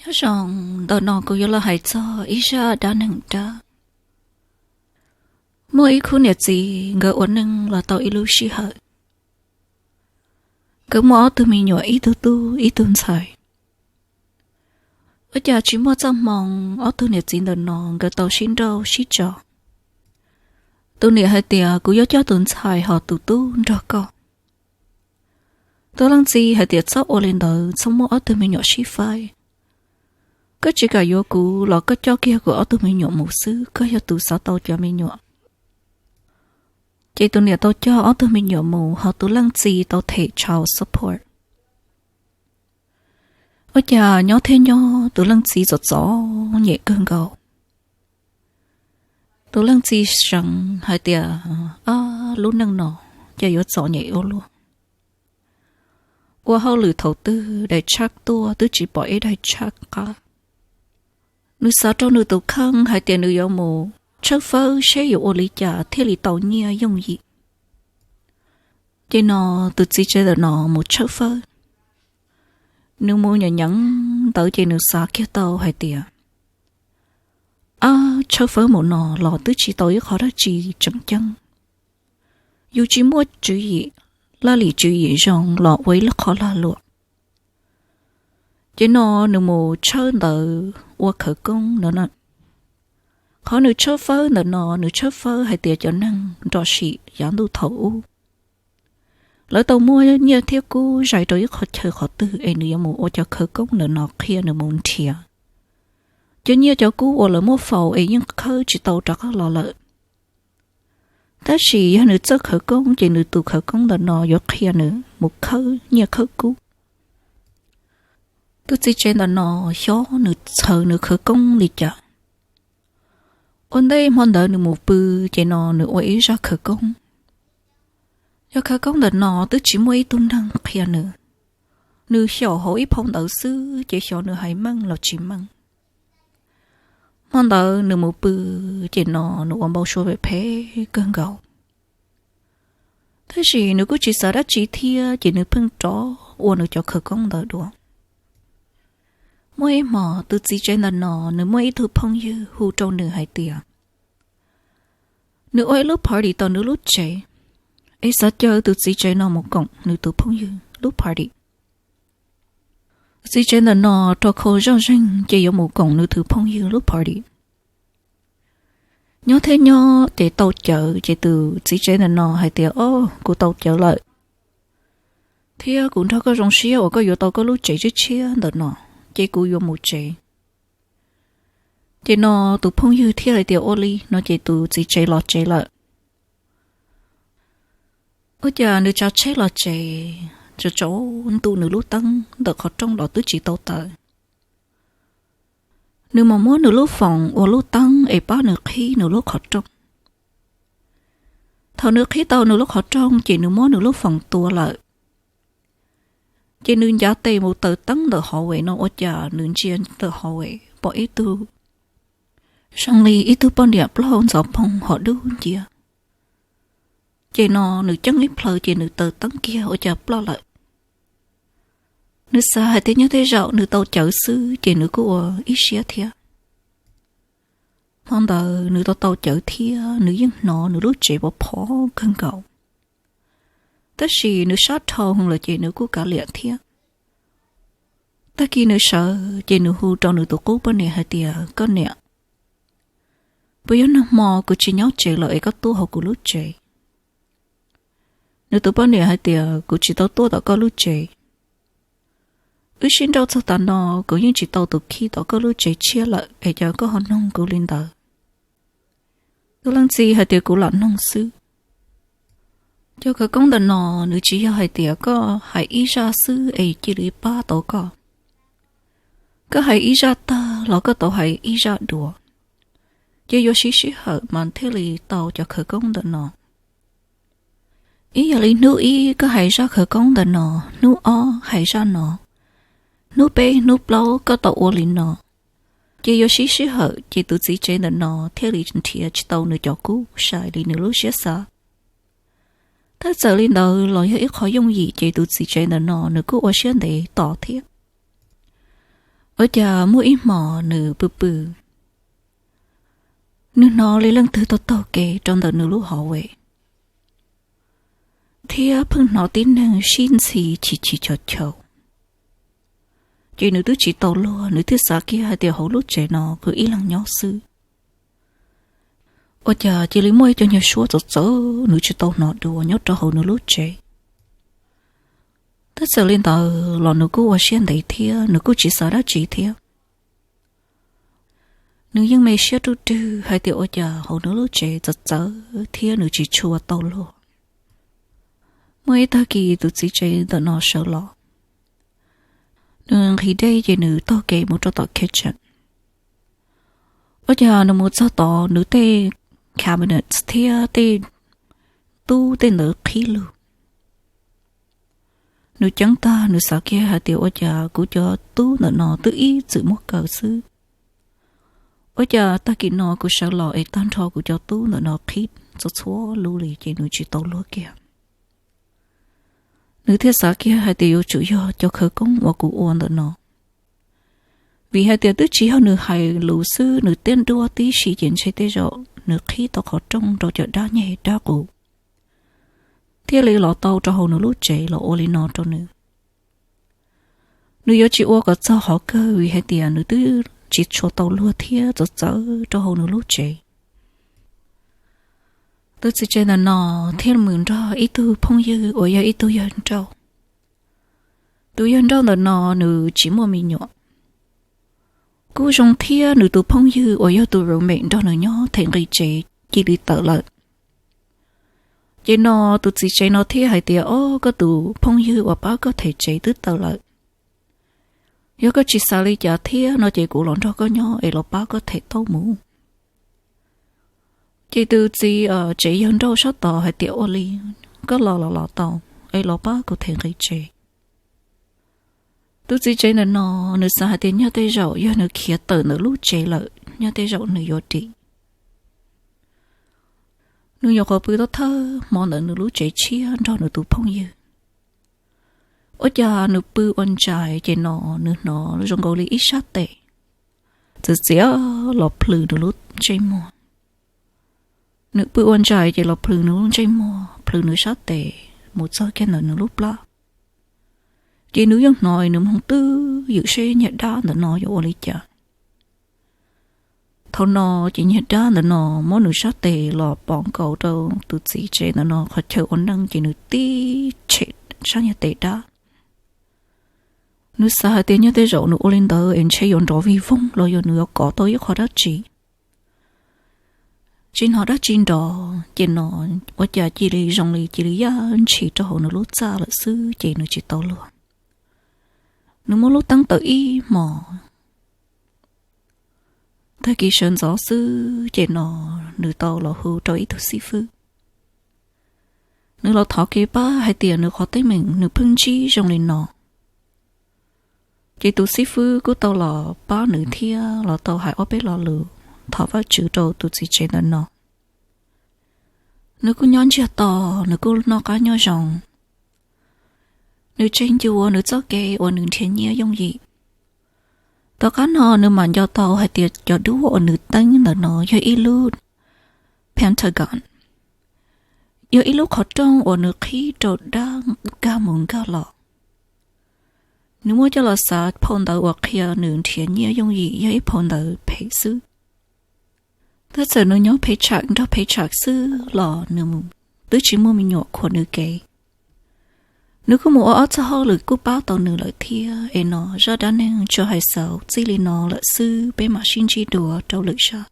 Nyob zoo, ntawm no kuv yuav los hais txog ib zaj dab neeg dab. Muaj ib khub niam txiv nkawd ua neej los tau ib lub sij hawm, nkawd muaj ob tug me nyuam, ib tug tub ib tug ntxhais. Ua cas tsis muaj txoj hmoo, ob tug niam txiv ntawm no nkawd tau sib nrauj sib tso. Tus niam hais tias, kuv yuav coj tus ntxhais hos tus tub nrog koj. Tus leej txiv hais tias, txhob ua li ntawd, txhob muab ob tug me nyuam sib faib. Koj tsis kam yuav kuv los koj coj kiag kuv ob tug me nyuam mus xwb, koj yog tus xav tau cov me nyuam. Ces tus niam tau coj ob tug me nyuam mus, hos tus leej txiv tau them child support. Ua cas nyob thiab nyob, tus leej txiv txom txom nyem kawg nkaus. Tus leej txiv seev hais tias, ab, lub neej no ces yuav txom nyem ua luaj. Ua hauj lwm thaum twg daim tshaj tuaj twb tsis pom ib daim tshaj qab. Nws xav rau nws tus kheej hais tias nws yuav mus tshawb fawb seb yuav ua li cas thiaj li tau nyiaj yooj yim. Ces no tus txiv tsev ntawm no mus tshawb fawb. Nws mus nyeem nyeem ntawd ces nws xav kiag tau hais tias, ab, tshawb fawb mus no los twb tsis tau ib qho dab tsi tseem ceeb. Yus tsis muaj tswv yim, laj lim tswv yim zoo los ua ib lub qhov lag luam. Ces no nws mus tshawb ntawv ua khawv koob no na. Qhov nws tshawb fawb ntawm no, nws tshawb fawb hais tias cov neeg nrog sim yav ntuj thaum ub, lawv tau muab nyiaj thiab kub zais rau ib qhov chaw qhov twg es nws yuav mus ua cov khawv koob ntawm no qhia nws mus nrhiav. Cov nyiaj cov kub uas lawv muab faus es yeej khawb tsis tau rov qab los lawm. Tab sis yog nws txawj khawv koob ces nws tus khawv koob ntawm no yuav qhia nws mus khawb nyiaj khawb kub. Tus txiv tsev ntawm no xyov nws txhawv nws khawv koob li cas. Ua ntej hmo ntawd nws mus pw, ces no nws ua ib zaj khawv koob. Yog khawv koob ntawm no twb tsis muaj ib tug neeg qhia nws. Nws xyaum hauv ib phau ntawv xwb ces xyov nws hais meej los tsis meej. Hmo ntawd nws mus pw, ces no nws ua npau suav phem phem kawg nkaus. Tab sis nws kuj tsis xav dab tsi thiab ces nws pheej rov ua nws cov khawv koob ntawd dua. Muaj ib hmo tus txiv tsev ntawm no nws muaj ib tug phooj ywg hu rau nws hais tias nws ua ib lub party tom nws lub tsev, es xav caw tus txiv tsev no mus koom nws tus phooj ywg lub party. Tus txiv tsev ntawm no rau khau zoj zeeg ces yuav mus koom nws tus phooj ywg lub party. Nyob thiab nyob ces tau cawv ces tus txiv tsev ntawm no hais tias, o, kuv tau cawv lawm, thiab kuv nrog koj zoo siab uas koj yuav tau koj lub tsev tshiab tshiab ntawm no, ces kuv yuav mus tsev. Ces no tus phooj ywg thiaj hais tias ua li no ces tus txiv tsev los tsev lawm. Ua cas nws tsav tsheb los tsev, tsaus ntuj nws lub teeb ntawm qhov rooj los twb tsis tau taws. Nws mam muab nws lub foos ua lub teeb es pab nws qhib nws lub qhov rooj. Thaum nws qhib tau nws lub qhov rooj ces nws muab nws lub foos tua lawm. Ces nws ncav tes mus taws teeb ntawm hauv es no ua cas nws ntsia ntawm hauv es pom ib tug zoo li ib tug poj niam plaub hau ntxhov poog hom dub nciab. Ces no nws ceeb ib plhaw ces nws taws teeb kiag ua cas ploj lawm. Nws xav hais tias nyob tej zaum nws tau cawv xwb ces nws kuj ua ib siab thiab. Hmo ntawd nws tau tau cawv thiab nws yeej hnov nws lub tsev pov phov kawg nkaus. Tab sis nws sab dhau lawm ces nws kuj kav liam thiab. Tag kis nws sawv ces nws hu rau nws tus qub poj niam hais tias, koj niam, puas yuav nag hmo kuv tsis nyob tsev lawm es koj tuaj hauv kuv lub tsev? Nws tus poj niam hais tias, kuv tsis tau tuaj tom koj lub tsev. Wb sib nrauj txog tav no, kuv yeej tsis tau tus khib tom koj lub tsev tshiab lawm es cas koj ho noog kuv li ntawd? Tus leej txiv hais tias, kuv lam noog xwb. Cov khawv koob ntawm no nws tsis yog hais tias koj hais ib zaj xwb es cia li pab tau koj. Koj hais ib zaj tag los koj tau hais ib zaj dua, ces yuav siv sij hawm mas thiaj li tau cov khawv koob ntawm no. Ib yam li hnub ib koj hais zaj khawv koob ntawm no, hnub ob hais zaj no, hnub peb hnub plaub koj tau ua li no, ces yuav siv sij hawm ces tus txiv tsev ntawm no thiaj li nrhiav tsis tau nws cov kub sai li nws lub siab xav. Tab txawm li ntawd los yog ib qho yooj yim ces tus txiv tsev ntawm no nws kuj ua siab ntev tos thiab. Ua cas muaj ib hmos nws pw pw, nws hnov li leej twg taug taug kev rau ntawm nws lub hallway, thiab pheej hnov tib neeg sib ntxhi chim chim chau chau. Ces nws twb tsis tau luag, nws thiaj xav kiag hais tias hauv lub tsev no kuv ib leeg nyob xwb. Ua cas cia li muaj ib co nyuag suab txawv txawv nws tsis tau hnov dua nyob rau hauv nws lub tsev. Twb txawm li ntawd los nws kuj ua siab ntev thiab nws kuj tsis xav dab tsi thiab. Nws yeej me siab ruj rwg hais tias ua cas hauv nws lub tsev txawv txawv thiab nws tsis tshua tau luag. Muaj ib tag kis tus txiv tsev ntawm no sawv los, nws nqhis dej ces nws taug kev mus rau tom kitchen. Ua cas nws mus txog tod nws tej cabinets thiab tej tub tej ntawd qhib lug. Nws ceeb tag nws xav kiag hais tias ua cas kuv cov tub ntawm no twb ib txwm muaj kaw xwb, ua cas tag kis no kuv sawv los es tag nrho kuv cov tub ntawm no qhib txhua txhua lub li, ces nws tsis tau luag kiag. Nws thiaj xav kiag hais tias yuav tsum yog cov khawv koob uas kuv ua ntawm no, vim hais tias twb tsis yog nws hais lus xwb, nws tiab duab tib si ces ntshe tej zaum nws qhib tau qhov rooj rau cov dab nyeg dab qus thiaj li los tau rau hauv nws lub tsev los ua li no rau nws. Nws yuav tsis ua kom txog qhov kawg vim hais tias nws twb tsis tshua tau luag thiab txawv txawv rau hauv nws lub tsev. Tus txiv tsev ntawm no thiaj mus nrog ib tug phooj ywg uas yog ib tug yawg nrauj. Tus yawg nrauj ntawm no nws tsis muaj me nyuam. Kuj zoo thiab nws tus phooj ywg uas yog tus roommate nrog nws nyob them nqi tsev cia li tawm lawm. Ces no tus txiv tsev no thiaj hais tias, o, koj tus phooj ywg uas pab koj them tsev twb tawm lawm. Yog koj tsis xav li cas thiab no ces kuv los nrog koj nyob es los pab koj them tau mus. Ces tus txiv tsev yawg nrauj sab tod hais tias, ua li, koj los los los tau, es los pab kuv them nqi tsev. Tus txiv tsev ntawm no nws xav hais tias nyaj tej zaum yog nws khiav tawm ntawm lub tsev lawm nyaj tej zaum nws yuav dim. Nws nyuam qhuav pw thawj thawj hmo ntawm nws lub tsev tshiab nrog nws tus phooj ywg. Ua cas nws pw ua ntsais ces no nws hnov zoo nkaus li ib sab tes txias txias los plhws nws lub ntsej muag. Nws pw ua ntsais ces los plhws nws lub ntsej muag, plhws nws sab tes mus txog kiag ntawm nws lub plab. Ces nws yeej hnov nws mloog twb ywm seb niag dab ntawm no yuav ua li cas. Thaum no ces niag dab ntawm no muab nws sab tes los pov nkaus rau tus txiv tsev ntawm no qhov chaw ua neej ces nws tib tshem sab niag tes dab. Nws xav hais tias nyaj tej zaum nws ua li ntawd es ntshe yuav nrov vig voog los yog nws yuav kov tau ib qho dab tsi. Tsis hnov dab tsi nrov ces no ua cas cia li zoo li cia li yaj ntshis rau hauv nws lub txaj lawm xwb ces nws tsis tau luag. Nws muab lub teeb taws ib hmos. Tag kis sawv ntxov xwb ces no nws tau los hu rau ib tug xib fwb. Nws los thov kev pab hais tias nws qhov teeb meem nws pheej ntsib zoo li no. Ces tus xib fwb kuj tau los pab nws thiab los tau hais ob peb lo lus thov Vajtswv rau tus txiv tsev ntawm no. Nws kuj nyob ntsiag to, nws kuj noj qab nyob zoo. Nws tseg ncua nws txoj kev uas nws nrhiav nyiaj yooj yim. Tom qab no nws mam nco tau hais tias cov duab uas nws teeb ntawm no yog ib lub pentagon, yog ib lub qhov rooj uas nws qhib rau dab nkag mus nkag los. Nws muab coj los xav phau ntawv uas qhia nws nrhiav nyiaj yooj yim yog ib phau ntawv phem xwb. Tab txawm nws nyob phev tsham nrog phev tsham xwb los nws twb tsis muaj me nyuam khuam nws kev. Nws kuj mus ua ob txoj hauj lwm kuj pab tau nws lawm thiab es no zaj dab neeg tsuas hais xaus txij li no lawm xwb, peb mam sib ntsib dua rau lwm zaj.